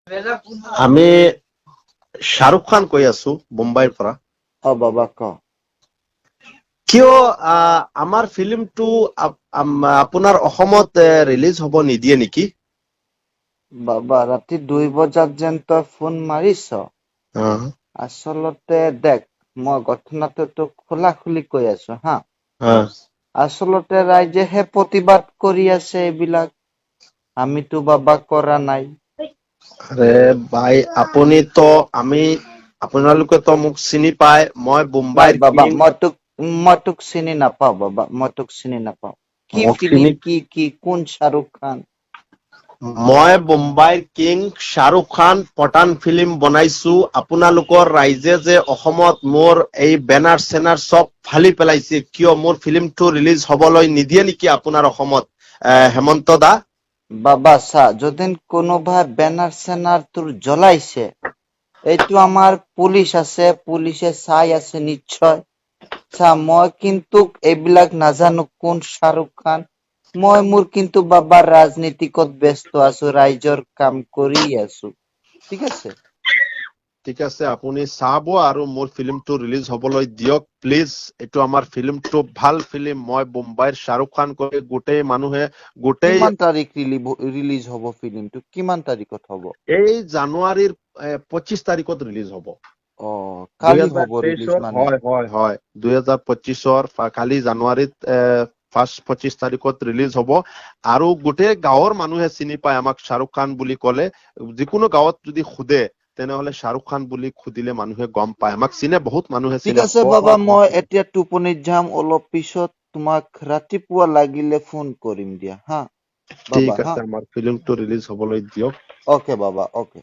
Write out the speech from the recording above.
আমি শ্বাহৰুখ খান কৈ আছো বোম্বাইৰ পৰা। অ বাবা, ক। কিয় আমাৰ ফিল্মটো আপোনাৰ অসমত ৰিলিজ হ'ব নিদিয়ে নেকি? বাবা, ৰাতি 2 বজাত যেন তই ফোন মাৰিছ। আচলতে দেখ, মই ঘটনাটো তোক খোলা খুলি কৈ আছো হা। আচলতে ৰাইজেহে প্ৰতিবাদ কৰি আছে এইবিলাক, আমিতো বাবা কৰা নাই। আৰে ভাই, আপুনিতো আমি আপোনালোকেতো মোক চিনি পায়, মই নাই বোম্বাইৰ বাবা, king। মই তোক চিনি নাপাওঁ বাবা, মই তোক চিনি নাপাওঁ। কি মোক ফিল্ম চিনি কি কি কোন শ্বাহৰুখ খান? মই বোম্বাইৰ কিং শ্বাহৰুখ খান, পঠান ফিল্ম বনাইছো। আপোনালোকৰ ৰাইজে যে অসমত মোৰ এই বেনাৰ চেনাৰ চব ফালি পেলাইছে, কিয় মোৰ ফিল্মটো ৰিলিজ হবলৈ নিদিয়ে নেকি আপোনাৰ অসমত, হেমন্ত দা? বাবা চা, যদি কোনোবা বেনাৰ চেনাৰ তোৰ জ্বলাইছে, এইটো আমাৰ পুলিচ আছে, পুলিচে চাই আছে নিশ্চয়। চা, মই কিন্তু এইবিলাক নাজানো কোন শ্বাহৰুখ খান। মই মোৰ কিন্তু বাবা ৰাজনীতিকত ব্যস্ত আছো, ৰাইজৰ কাম কৰি আছো, ঠিক আছে? ঠিক আছে, আপুনি চাব আৰু মোৰ ফিল্মটো ৰিলিজ হবলৈ দিয়ক প্লিজ। এইটো আমাৰ ফিল্মটো ভাল ফিল্ম। মই বোম্বাইৰ শ্বাহৰুখ খান কৈ গোটেই মানুহে গোটেই কিমান তাৰিখ ৰিলিজ হ'ব ফিল্মটো? কিমান তাৰিখত হ'ব? এই জানুৱাৰীৰ 25 তাৰিখত ৰিলিজ হ'ব। অ, কালি হ'ব ৰিলিজ মানে? হয়, 2025ৰ কালি জানুৱাৰীত ফাৰ্ষ্ট 25 তাৰিখত ৰিলিজ হ'ব। আৰু গোটেই গাঁৱৰ মানুহে চিনি পায় আমাক। শ্বাহৰুখ খান বুলি ক'লে যিকোনো গাঁৱত যদি সোধে, তেনেহলে শ্বাহৰুখ খান বুলি সুধিলে মানুহে গম পায়, আমাক চিনে, বহুত মানুহে ঠিক চিনে। আছে বাবা, মই এতিয়া টোপনিত যাম। অলপ পিছত তোমাক ৰাতিপুৱা লাগিলে ফোন কৰিম দিয়া হা। ঠিক বাবা হা। আছে, আমাৰ ফিল্মটো ৰিলিজ হবলৈ দিয়ক। অ'কে বাবা, অ'কে।